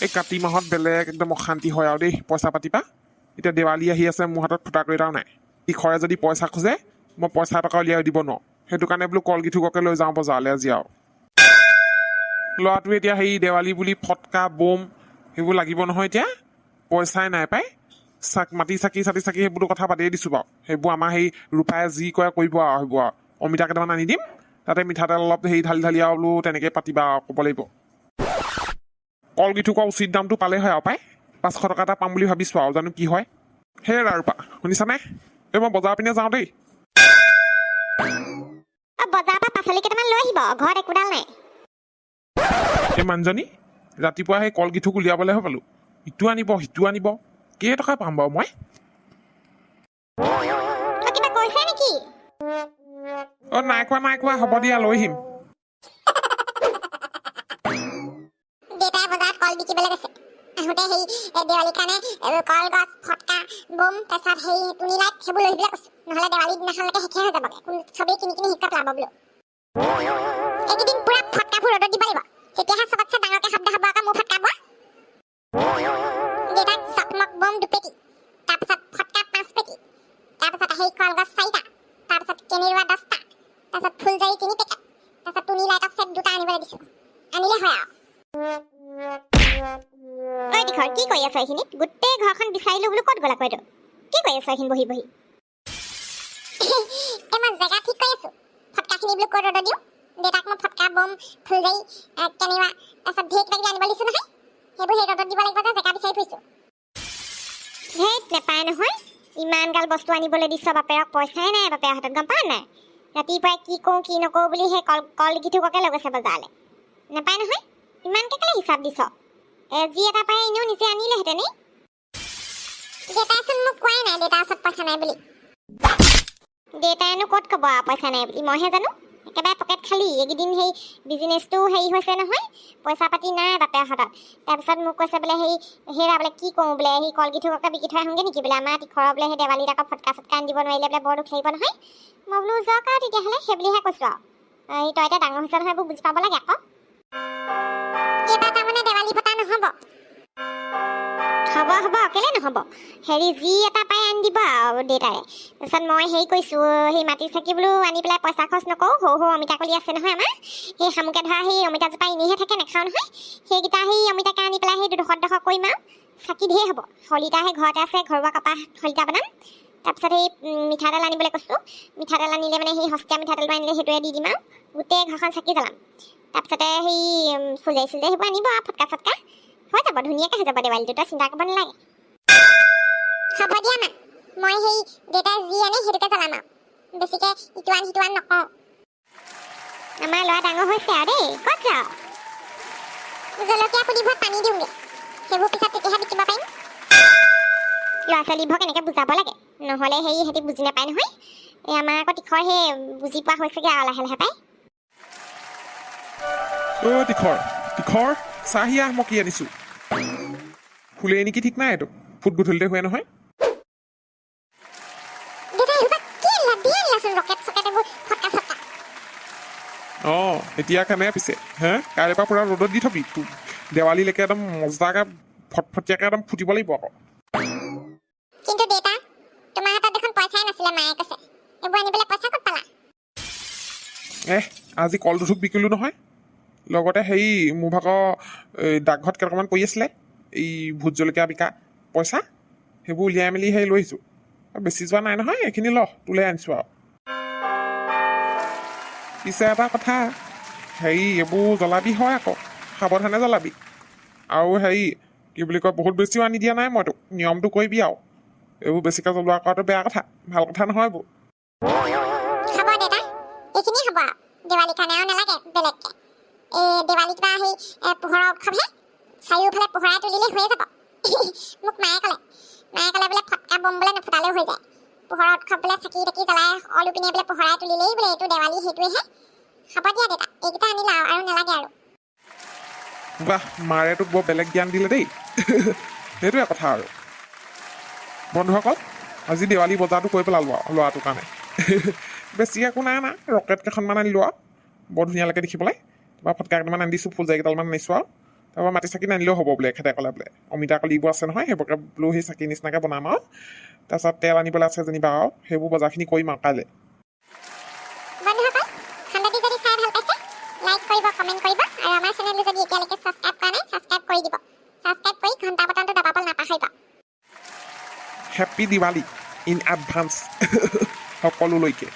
এই কাতি মাহত বেলেগ একদম অশান্তি হয় আৰু দেই পইচা পাতি পা। এতিয়া দেৱালী আহি আছে, মোৰ হাতত ফুটাকৰি এটাও নাই। তীখৰে যদি পইচা খোজে, মই পইচা টকা উলিয়াই দিব নোৱাৰোঁ। সেইটো কাৰণে বোলো কলগিথুককে লৈ যাওঁ বজাৰলৈ আজি। আৰু ল'ৰাটোৱে এতিয়া সেই দেৱালী বুলি ফটকা বোম সেইবোৰ লাগিব নহয়, এতিয়া পইচাই নাই পাই। চাক মাটি চাকি চাটি চাকি সেইবোৰতো কথা পাতিয়ে দিছোঁ বাৰু। সেইবোৰ আমাৰ সেই ৰূপাই যি কৰে কৰিব আৰু। সেইবোৰ আৰু অমিতা কেইটামান আনি দিম, তাতে মিঠাতেল অলপ হেৰি ঢালি ঢালি আৰু বোলো তেনেকৈ পাতিবা আৰু ক'ব লাগিব। কলগিথুকৰ উচিত দামটো পালে হয় আৰু পাই 500 টকা এটা পাম বুলি ভাবিছোঁ আৰু জানো কি হয়। সেই ৰূপা, শুনিছানে? এই মই বজাৰৰ পিনে যাওঁ দেই। অ, বজাৰৰ পৰা পাচলি কেইটামান লৈ আহিব, ঘৰত একোডাল নাই। এই মানুহজনী, ৰাতিপুৱা সেই কলগিথুক উলিয়াবলৈহে পালোঁ, ইটো আনিব সিটো আনিব। কেই টকা পাম বাৰু মই? অ, কিবা কৈছে নেকি? অ, নাই কোৱা, নাই কোৱা। হ'ব দিয়া, লৈ আহিম। দেউতাই বজাৰত কল বিকিবলৈ গৈছে। আহোঁতে সেই দেৱালীৰ কাৰণে কলগছ, ফটকা, বোম, তাৰপিছত সেই টুনি লাইট সেইবোৰ লৈ আহিবলৈ কৈছো। নহ'লে দেৱালীৰ দিনাখনলৈকে শেষে হৈ যাবগৈ, কোন চবেই কিনি কিনি শেষ কৰি পেলাব। বোলো এইকেইদিন পুৰা ফটকাবোৰ ৰ'দত দিব লাগিব, তেতিয়াহে চবতছে ডাঙৰকে শব্দ হ'ব আকৌ মোৰ ফটকাবোৰ। দেউতাক চকমক বোম দুপেটি, তাৰপিছত ফটকা 5 পেটি, তাৰপিছত সেই কলগছ চাৰিটা, তাৰপিছত কেনেৰুৱা 10টা, তাৰপিছত ফুলজাৰি 3 পেকেট, তাৰপিছত টুনি লাইটৰ ছেট দুটা আনিবলৈ দিছো। আনিলে হয় আৰু। ঐ তীখৰ, কি কৰি আছ এইখিনিত? গোটেই ঘৰখন বিচাৰিলো বোলো, ক'ত গ'ল আকৌ এইটো? কি কৰি আছ এইখিনি বহি বহি? এই মই জেগা ঠিক কৰি আছো, ফটকাখিনি বোলো ক'ত ৰ'দত দিওঁ। দেউতাক মই ফটকা, বম, ফুলজাৰি, কেনেৰুৱা, তাৰপিছত ঢেৰ কিবা কিবি আনিব দিছো নহয়, সেইবোৰ সেই ৰ'দত দিব লাগিব যে জেগা বিচাৰি ফুৰিছো। ধেইত, নেপায় নহয়। ইমান গাল বস্তু আনিবলৈ দিছ বাপেৰক, পইচাই নাই বাপেৰৰ হাতত, গম পাৱ নাই? ৰাতিপুৱাই কি কওঁ কি নকওঁ বুলি সেই কল কলগিথুককে লৈ গৈছে বজাৰলৈ। নাপায় নহয়, ইমানকে কেলে হিচাপ দিছ? যি এটা পায় এনেও নিজে আনিলেহেঁতেনেই। দেউতাইচোন মোক কোৱাই নাই দেউতাৰ ওচৰত পইচা নাই বুলি। দেউতাইনো ক'ত ক'ব আৰু পইচা নাই বুলি, মইহে জানো। একেবাৰে পকেট খালী এইকেইদিন। সেই বিজনেছটো হেৰি হৈছে নহয়, পইচা পাতি নাই বাপেৰ হাতত। তাৰপিছত মোক কৈছে বোলে সেই হেৰা বোলে কি কওঁ বোলে, সেই কলগিথুককে বিকি থৈ আহোঁগৈ নেকি বোলে। আমাৰ তীখৰৰ বোলে সেই দেৱালীত আকৌ ফটকা চটকা আনি দিব নোৱাৰিলে বোলে বৰ দুখ লাগিব নহয়। মই বোলো যাওক আৰু তেতিয়াহ'লে, সেই বুলিহে কৈছোঁ আৰু। এই তই এতিয়া ডাঙৰ হৈছ নহয়, এইবোৰ বুজি পাব লাগে আকৌ। এইবাৰ তাৰমানে দেৱালী পতা নহ'ব? হ'ব হ'ব, কেলৈ নহ'ব? হেৰি যি এটা পাই আনি দিব আৰু দেউতাৰে। তাৰপিছত মই হেৰি কৰিছোঁ, সেই মাটি চাকি বোলো আনি পেলাই পইচা খৰচ নকৰোঁ। সৰু সৰু অমিতা কলি আছে নহয় আমাৰ, সেই শামুকে ধৰা সেই অমিতাজোপা এনেইহে থাকে, নাখাওঁ নহয়। সেইকেইটা সেই অমিতাকে আনি পেলাই সেই দুডোখৰ দুডোখৰ কৰিম আৰু চাকি ঢেৰ হ'ব। শলিতা সেই ঘৰতে আছে, ঘৰুৱা কপাহ শলিতা বনাম। তাৰপিছত সেই মিঠাতেল আনিবলৈ কৈছোঁ। মিঠাতেল আনিলে মানে সেই সস্তীয়া মিঠাতেলটো আনিলে সেইটোৱে দি দিম আৰু গোটেই ঘৰখন চাকি জ্বলাম। তাৰপিছতে সেই ফুলজাৰি চুলজাৰি সেইবোৰ আনিব আৰু ফটকা চটকা, হৈ যাব, ধুনীয়াকৈ হৈ যাব দেৱালীটো, তই চিন্তা কৰিব নালাগে। হ'ব দিয়া মা, মই সেই দেউতাই যি আনে সেইটোকে জ্বলাম আৰু বেছিকৈ ইটো আন সিটো আন নকওঁ। আমাৰ ল'ৰা ডাঙৰ হৈছে আৰু দেই। ক'ত যাৱ? জলকীয়া পুলিবোৰত পানী দিওঁগৈ, সেইবোৰ পিছত তেতিয়াহে বিকিব পাৰিম। ল'ৰা ছোৱালীবোৰক এনেকৈ বুজাব লাগে, নহ'লে সেই সিহঁতি বুজি নাপায় নহয়। এই আমাৰ আকৌ তীখৰ সেই বুজি পোৱা হৈছেগৈ আৰু লাহে লাহে পাই। অ' তীখৰ, তীখৰ, চাহি আহ, মই কি আনিছোঁ। শুলেই নেকি ঠিক নাই, এইটো ফুট গধূলিতে শুৱে নহয়। দেউতা, এইসোপা কি আনিলা? ধেৰ আনিলাচোন ৰকেট চকেট, এইবোৰ ফটকা চটকা। অঁ, এতিয়া কেনে পিছে হে? কাইলৈৰ পৰা পূৰা ৰ'দত দি থবি, দেৱালীলৈকে একদম মজাকে ফটফটীয়াকে একদম ফুটিব লাগিব আকৌ। কিন্তু দেউতা, তোমাৰ হাতত দেখোন পইচাই নাছিলে, মায়ে কৈছে। এইবোৰ আনিবলৈ পইচা ক'ত পালা? এহ, আজি কল দুথোক বিকিলোঁ নহয়, লগতে হেৰি মোৰ ভাগৰ এই ডাকঘৰত কেইটকামান পৰি আছিলে, এই ভোট জলকীয়া বিকা পইচা, সেইবোৰ উলিয়াই মেলি সেই লৈ আহিছোঁ। বেছি যোৱা নাই নহয়, এইখিনি ল, তোলৈ আনিছোঁ। আৰু পিছে এটা কথা, হেৰি এইবোৰ জ্বলাবি হয় আকৌ, সাৱধানে জ্বলাবি। আৰু হেৰি কি বুলি কয়, বহুত বেছিও আনি দিয়া নাই মই তোক, নিয়মটো কৰিবি আৰু। এইবোৰ বেছিকৈ জ্বলোৱা কৰাটো বেয়া কথা, ভাল কথা নহয় এইবোৰ। হ'ব দেউতা, এইখিনিয়ে হ'ব আৰু দেৱালীৰ কাৰণে, আৰু নালাগে বেলেগকৈ। এই দেৱালী কিবা সেই পোহৰৰ উৎসৱহে, চাৰিওফালে পোহৰাই তুলিলেই হৈয়ে যাব। মোক মায়ে ক'লে, মায়ে ক'লে বোলে ফটকা বম বোলে নুফুটালেও হৈ যায়, পোহৰৰ উৎসৱ বোলে, চাকি তাকি জ্বলাই সকলো পিনে বোলে পোহৰাই তুলিলেই বোলে এইটো দেৱালী, সেইটোৱেহে। হ'ব দিয়া দেউতা, এইকেইটা আনিলা আৰু, আৰু নালাগে আৰু। বাহ, মাৰে তোক বৰ বেলেগ জ্ঞান দিলে দেই। সেইটোৱে কথা আৰু। বন্ধুসকল, আজি দেৱালী বজাৰটো কৰি পেলালোঁ আৰু ল'ৰাটোৰ কাৰণে। বেছি একো নাই আনা, ৰকেট কেইখনমান আনিলোঁ আৰু বৰ ধুনীয়া লাগে দেখিবলৈ। তাৰপৰা ফটকা কেইটামান আনি দিছোঁ, ফুলজাৰি কেইডালমান আনিছোঁ আৰু। তাৰপৰা মাটি চাকি নানিলেও হ'ব বোলে, এখেতে ক'লে বোলে অমিতা কলিবোৰ আছে নহয়, সেইবোৰকে বোলো সেই চাকি নিচিনাকৈ বনাম আৰু। তাৰপিছত তেল আনিবলৈ আছে যেনিবা আৰু, সেইবোৰ বজাৰখিনি কৰিম আৰু কাইলৈ। বন্ধুসকল, খণ্ডটি যদি চাই ভাল পাইছে, লাইক কৰিব, কমেণ্ট কৰিব আৰু আমাৰ চেনেলটো যদি এতিয়ালৈকে ছাবস্ক্ৰাইব কৰা নাই, ছাবস্ক্ৰাইব কৰি দিব। ছাবস্ক্ৰাইব কৰি ঘণ্টা বটনটো দবাবলৈ নাপাহৰিব। হেপ্পী দিৱালী ইন এডভান্স সকলোলৈকে।